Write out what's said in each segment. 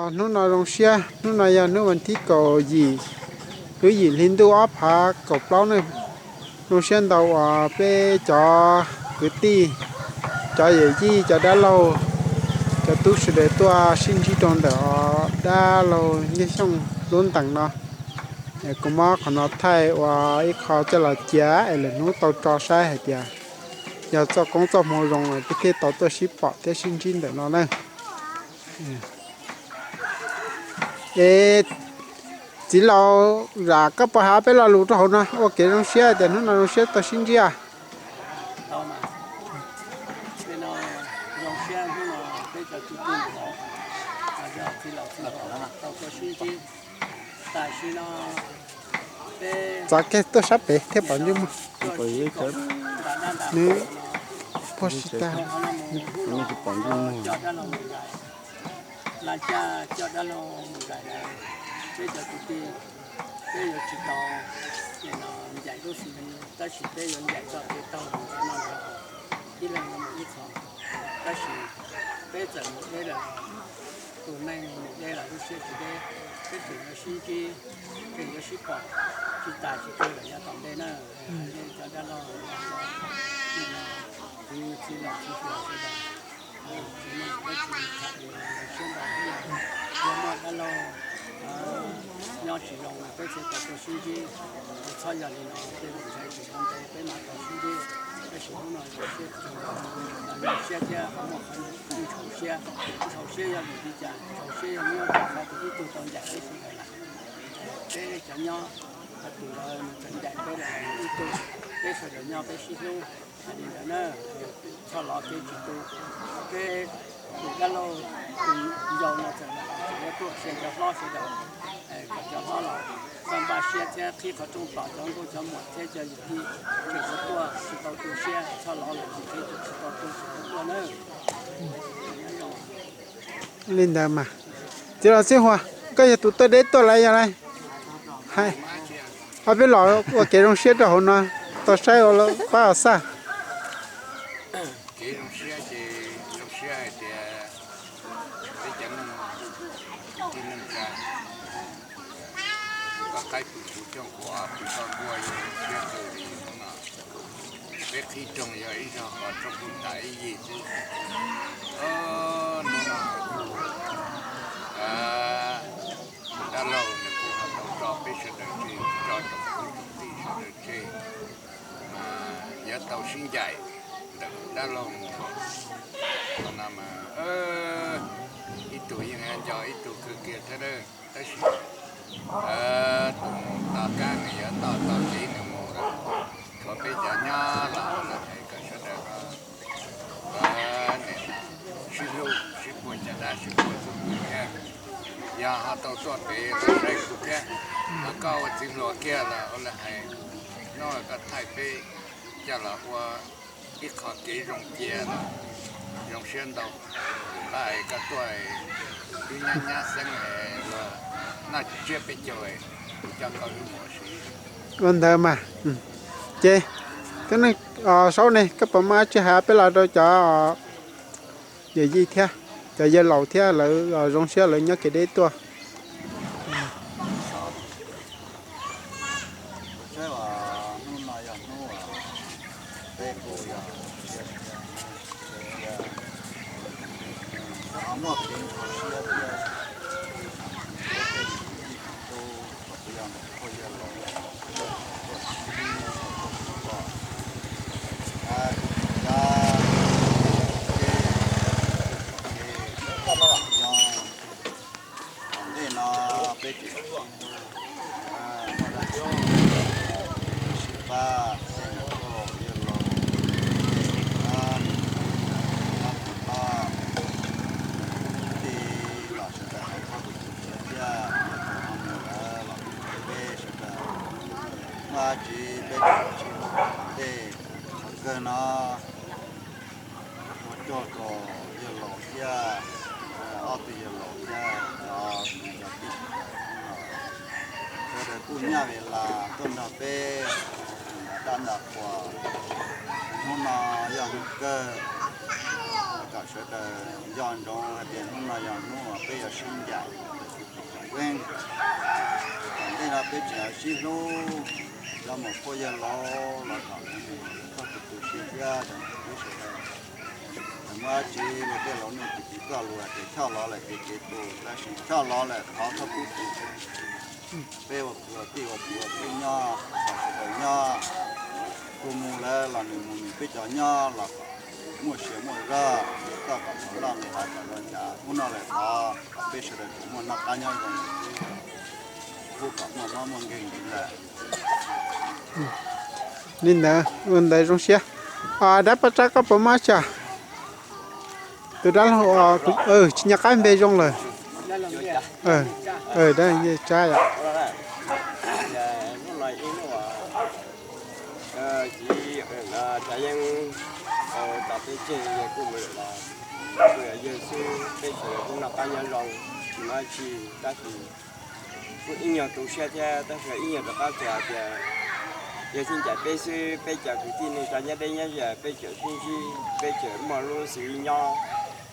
Hnub no zoo siab, hnub no yog hnub vas thib kaum yim, lub yim hli ntuj ob phav kaum plaub ne. Zoo siab ntau uas peb cov kwv tij, cov yawm yij, cov dab laug, cov tub sawv daws tuaj sib ntsib rau ntawm dab laug Nyiaj Xyooj lub ntees no. Kuv muab qhov no thaij ua ib qho coj los cia es lwm hnub tau tso saib hais tias yog txoj koob txoj hmoo zoo peb thiaj tau tuaj sib pom thiab sib ntsib ntawm no na. Es txiv laus, zam koj puas hais peb lo lus rau hauv no ua kev zoo siab tias hnub no zoo siab tau sib ntsib? Txav kiag tuaj sab pem thiaj pom ntsej muag. Nws puag tsis tau. Peb yuav tsis tau ncaim lub xis, tab sis peb yuav ncaim txoj kev taug mus no, ib leeg mus ib qho. Tab sis peb txawm mus deb lawm, tus neeg mus deb los lub siab tsis deb, peb tseem yuav sib ntsib, tseem yuav sib pom, tsis tas tsis kawg lawm yav tom ntej na. Cov dab laug, kwv tij laus txhua tus sawv daws, tsis muaj dab tsi, siab nto thiab, yog muaj dab laug nyob tsis zoo peb thiaj tau tuaj sib ntsib. Txhob yog li no tej zaum ntshai tsis tau ntev peb mam tau sib ntsib. Tab sis hnub no zoo siab, zoo siab thiab qhov muaj qhov ntsaum siab. Ntsaum siab yog vim li cas? Ntsaum siab yog nyob rau qhov tus ib tug tau ncaim peb sawv daws lawm. Peb cov nyob, tus ntawd nws tseem ncaim peb lawm ib tug, peb sawv daws nyob peb sib hlub. Hais li ntawd na, txhob lov kev tsis tu. Peb tus dab laug tus yau no txawm los tseem yuav tuaj qhia cov hlob sawv daws, kom cov hlob los txhob npaj siab thiab qhib qhov rooj tos cov nkauj cov muam thiab cov yawm tij, tseem yuav tuaj tsis tau tu siab, txhob lov lawm tsis qhib tsis tau tu tsis tau tuaj na. Li ntawd mas, txiv laus Xib Huas, koj yog tus tuaj deb tuaj lawm yog lawm? Hais, ob peb los ua kev zoo siab rau hauv no, tau saib ua pab xaj. Kev zoo siab ces zoo siab hais tias peb cov neeg kwv tij neej tsa, koj qaib pw kuv cooj kuv ob pw koj nkuaj, zoo siab kawg li hnub no. Peb qhib rooj yog ib zog qhov rooj kuj tas ib yig xwb. Hnub no dab laug nws kuj ho tau tso peb sawv daws tseg, tso rau kwv tij sawv daws tseg, mas yuav tau sib ncaim ntawm dab laug mus no mas ib tug yeej nco ib tug kawg kiag thiab. Tab sis tus mus tom qab nws yuav toj toj kev nws mus lawm, tshuav peb cov nyob los ua lawv hais kom sawv daws sib hlub sib puag caj dab sib puag txuj pwg thiab. Yog ho tau tuaj pem los saib kuv thiab, ho koj ua txiv hluas kiag los ua lawv hais, hnub koj thaij peb coj los ua ib qho kev zoo cia los zoo siab ntau. Pab es koj tuaj twb nyab nyab xeeb los noj tsiab peb caug, kuv coj koj wb mus ua si. Ua ntawd mas, ces, Saub ne, koj puas muaj dab tsi hais peb los rau cov yawm yij thiab cov yawg laus thiab lawv zoo siab lawv nyob kev deb tuaj? Saib as, hnub no yog hnub uas peb kuj yog siab thiab, ces yog ho muaj kev ntxhov siab thiab. Peb tej niam txiv tub uas twb yog ntawm pog yawg laus tuaj sib, tuaj sib pom, a, kuv tus dab, ces, ces, tom ntej no peb tseem muaj dab tsi sib pab, tej niam pog yawg laus, tej niam txiv, tej los sawv daws hais txog tus txiv thiab, yog tus ho mus lawm los peb sawv daws muaj dab tsi peb tseem sib hlub tom ntej. Thaum kawg no ua tsaug rau yawg laus thiab, ob tug yawg laus thiab cov kwv cov tij sawv daws, sawv daws kuj nyaj ves las tuaj nrog peb nram dab nram qhuas. Hnub no yog hnub kawg, kom Sawv daws nco ntsoov hais tias hnub no yog hnub uas peb yuav sib ncaim, peb, tom ntej no peb tseem yuav sib hlub, cov muam phauj yawg laus los kom txog tus tus siab thiab cov niam txiv sawv daws. Muaj dab tsi los tej laus nej tus tus koj lus hais tias choj los lawm ces kev tus, tab sis choj los lawm thov txhob pub tus. Peb ua kwv ua tij ua kwv ua tij nyob, kom sawv daws nyob, tus mus lawm los nws mus, nws peb cov nyob los kom muaj sia muaj zog, nws koj kom nws loj nws hav kom zoo cas. Hnub no lawm thov kom peb sawv daws tsuas muaj noj qab nyob zoo xwb, pub kom muaj mob muaj nkeeg ntxiv lawm. Li ntawd ua ntawd zoo siab. Dab Paj Tsab, koj puas muaj tsa? Tus dab laug tsis nco qab npe zoo lawm. Dab Tsab yom. Yawg xwb, peb sawv daws kuj noj qab nyob zoo, tsis muaj dab tsi, tab sis kuj ib nyuag tu siab thiab, tab sis ib nyuag rov qab txog hais tias yawg sib ncaim peb xwb, peb cov kwv tij neej tsa nyob deb nyob ze peb tseem sib ntsib, peb tseem muaj lub xws li nyob.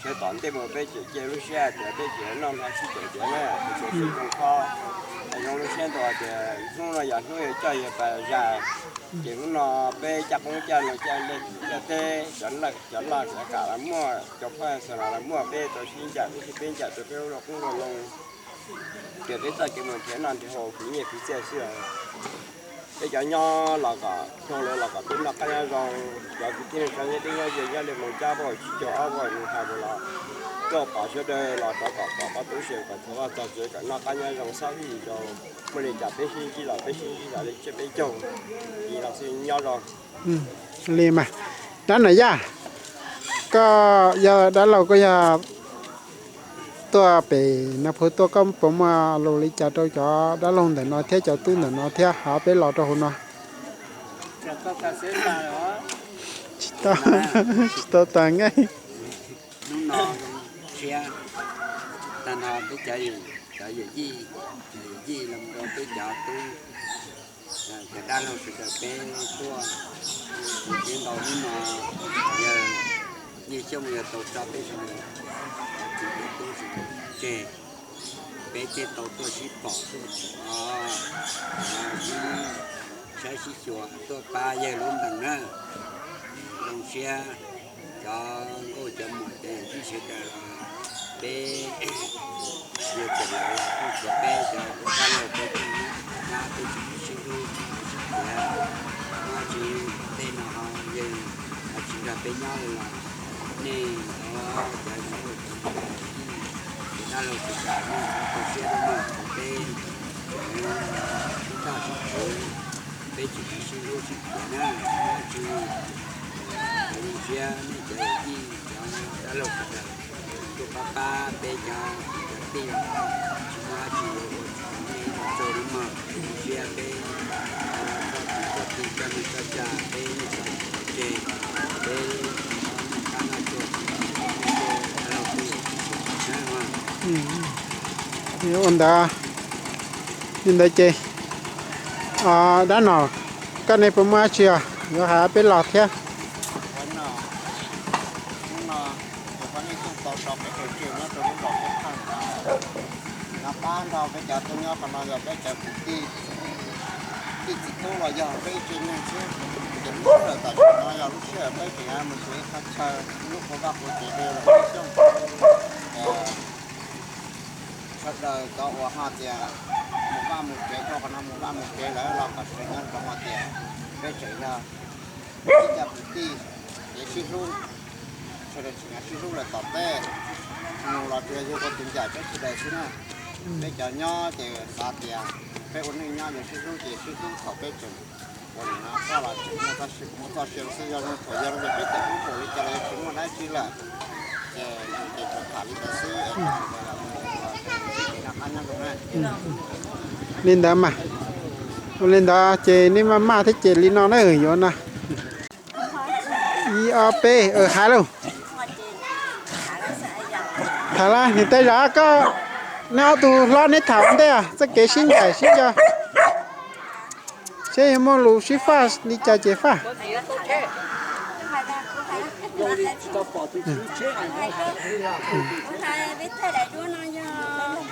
Sawv tom ntej mus peb tseem cia lub siab hais tias peb tseem noj nrog sib cem tias na, peb tseem sib zoo khob. Zoo lub siab ntau hais tias hnub no yog hnub yuav coj yawg pas zais, ces hnub no peb caj qoob caj loo caj teb, cov laj cov kam los muaj, cov phaj xas los muaj, peb tau sib ncaim, peb sib peb ncaim rau peb lub qoob loo, ces peb txoj kev mus nrhiav noj nrhiav haus khwv nyiaj khwv txiaj xwb. Peb cov nyob los kom zoo lawm los kom peb noj qab nyob zoo, cov kwv tij neej tsa nyob deb nyob ze nyob li Moos Cab Voj Tsib Caug Ob Voj Nus Hais Voj los tuaj pom sawv daws los rov kom pom qhov tu siab kom txog vaj txog tsev kom noj qab nyob zoo, txhob ib yim zaus muaj li cas peb sib ntsib los peb sib ntsib los li tsiab peb caug, li los xwb nyob zoo. Li mas, dab Nom Yaj, koj yog dab laug koj yog tuaj pem Naj Phu tuaj, koj puas muaj lus li cas rau cov dab laug ntawm no thiab cov tub ntawm no thiab hov peb los rau hauv no? Tsis tau tas nqaij. Hnub no zoo siab tag nrho peb cov, cov yawm yij, cov yawm yij los rau peb cov tub, cov dab laug sawv daws peb tuaj mus txhij nkaus hnub no, yawg Nyiaj Xyooj yawg tau tso peb sawv daws cov txiv cov tub sawv daws tseg, peb thiaj tau tuaj sib pom tuaj pom, sib saib sib xyuas tuaj pab yawg lub ntees na. Zoo siab cov nkauj cov muam cov yawm yij sawv daws los peb yawg txawm lawv kuj tsuas peb cov dab laug peb tseem nyob peb tseem sib hlub sib tiav, muaj dab tsi tej no ho yawg ho tsis nrog peb nyob li los nej cov nkauj cov muam cov yawm yij cov dab laug sawv daws nej txhob tu siab nawb mog, peb sib nrog sib txhawb, peb tseem sib hlub sib tiav na, muaj dab tsi zoo siab nej cov yawm yij cov dab laug sawv daws tuaj pab pab peb cov kwv cov tij, tsis muaj dab tsi yuav ua tsis tau nej ib los tsau nawb mog, zoo siab peb txoj kwv txoj tij txoj neej txoj tsa peb nej sawv daws tsis tau tseg, peb noj qab noj tsuag tsis tau dab laug peb yawm txiv sawv daws na mog. Ua ntawd, li ntawd ces dab Nom, koj ne puas muaj dab tsi os yuav hais peb los thiab? Hnub no, hnub no, tus poj niam xyooj tau so peb tus tswv nyob rau lub zos Kub Thaj no, nov pab nrog peb cov tub nyob qhov no yog peb cov kwv tij, tij txiv tub los yog peb ib tsev neeg xwb. Ces lub sij hawm tam sim no yog lub sij hawm peb tseem mus tshuav ib qhov chaw lub qhov vaj qhov tsev rau los xyoo. Sawv daws cov uas ho tias mus vaj mus tsev rau qhov no mus vaj mus tsev lawm los kom sawv daws nco ntsoov hais tias peb tseem yog ib co kwv tij, kev sib hlub, sawv daws tseem sib hlub lawm tom ntej, mus los tsuas yog ua tus ncaim peb sawv daws xwb na. Peb cov nyob ces xav tias peb ua neej nyob yog sib hlub ces sib hlub thaum peb tseem ua li no, txoj los tseem muaj txoj sia, kuv muaj txoj sia xwb, yog zoo thaum yog li peb tseem hlub npaum li cas los yog tsis muaj dab tsi lawm, ces ces tsuas tham li ntawd xwb, sawv daws los mus los sawv daws noj qab nyob zoo na. Li ntawd mas, ua li ntawd ces nej maj maj thiab ces li no na yuav na. Ib ob peb, hais lauj. Tham lawm, niam tais Zam, koj, neb ob tug hlob neb tham ua ntej txoj kev sib ncaim sib nco, seb yuav muaj lus sib faj li cas ces faj. Kuv hais peb thaij daim duab no yog,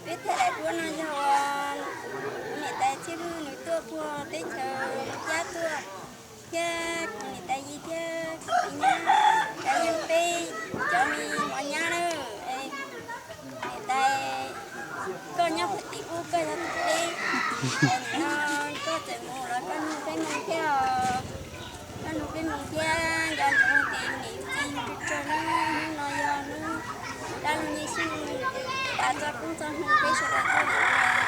peb thaij daim duab no yog ua niam tais Txhiaj Hwj nws tuaj puag teb chaws Cab tuaj, thiab kuv niam tais Yi thiab kuv txiv nyab, cov yog peb cov me mov nyab na. Niam tais, koj nyob puag tim ub koj yog tus peb, es nim no koj txawm mus los koj nug peb moo thiab os. Koj nug peb moo thiab, nco ntsoov tias niam yus txiv yus tsaug tsaug hnub, hnub no yog hnub dab laug Nyiaj Xyooj tas txoj koob txoj hmoo peb sawv daws tuaj ntawm no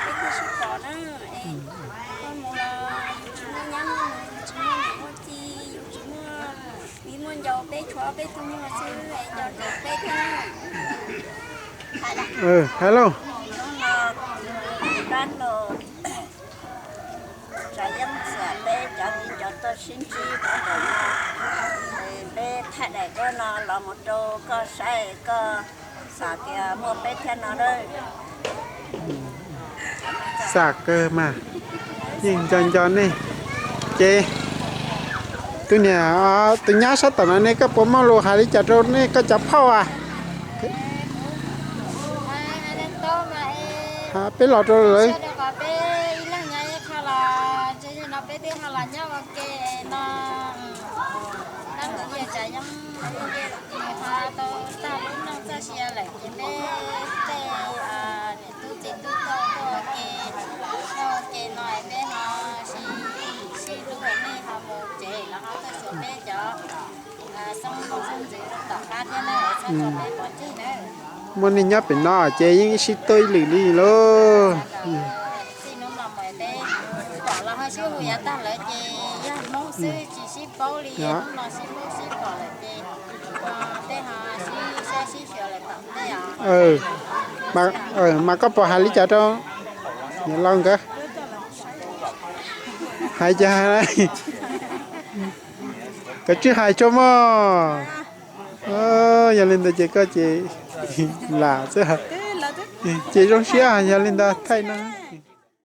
peb thiaj sib pom na. Es koj mus los yus tsis muaj nyab muaj nus, yus tsis muaj niam muaj txiv, yus tsis muaj viv muaj ncaus, peb tshuav peb tug nyuag xwb es nco ntsoov peb thiab na. Hello. Hnub no dab laug Tsav Yeeb txiam peb cov viv ncaus tuaj sib ntsib rau ntawm no, es peb thaij daim duab no los mus rau koj saib, koj xav tias muaj peb thiab no lawm. Xam kawg mas, yeej nco nco nej. Ces tus niam, tus nyab sab tom no ne, koj puas muaj lus hais li cas rau nej koj cov phauj a? Peb los rau lawv. Tub txij tub tau tuaj ua ke, tuaj ua ke no es peb ho sib, sib hlub es nej ho mus tsev los ho tuaj xyuas peb cov xeeb leej xeeb ntxwv tom qab thiab na, txhob tso peb pov tseg na. Muaj nej nyob pem no ces yeej sib tuaj ib lwm li lauj. Txij hnub no mus peb pom los ho sib hu yav tag lawm ces yog Hmoob xwb tsis sib paub li, hnub no sib hlub sib pom lawm ces peb ho sib saib sib xyuas lawm tom ntej os. Mas koj puas hais li cas rau niam laus nkawd? Hais cas hais, koj tsis hais tso mog. Yog li ntawd ces koj ces lam xwb. Ces zoo siab yog li ntawd thaij no.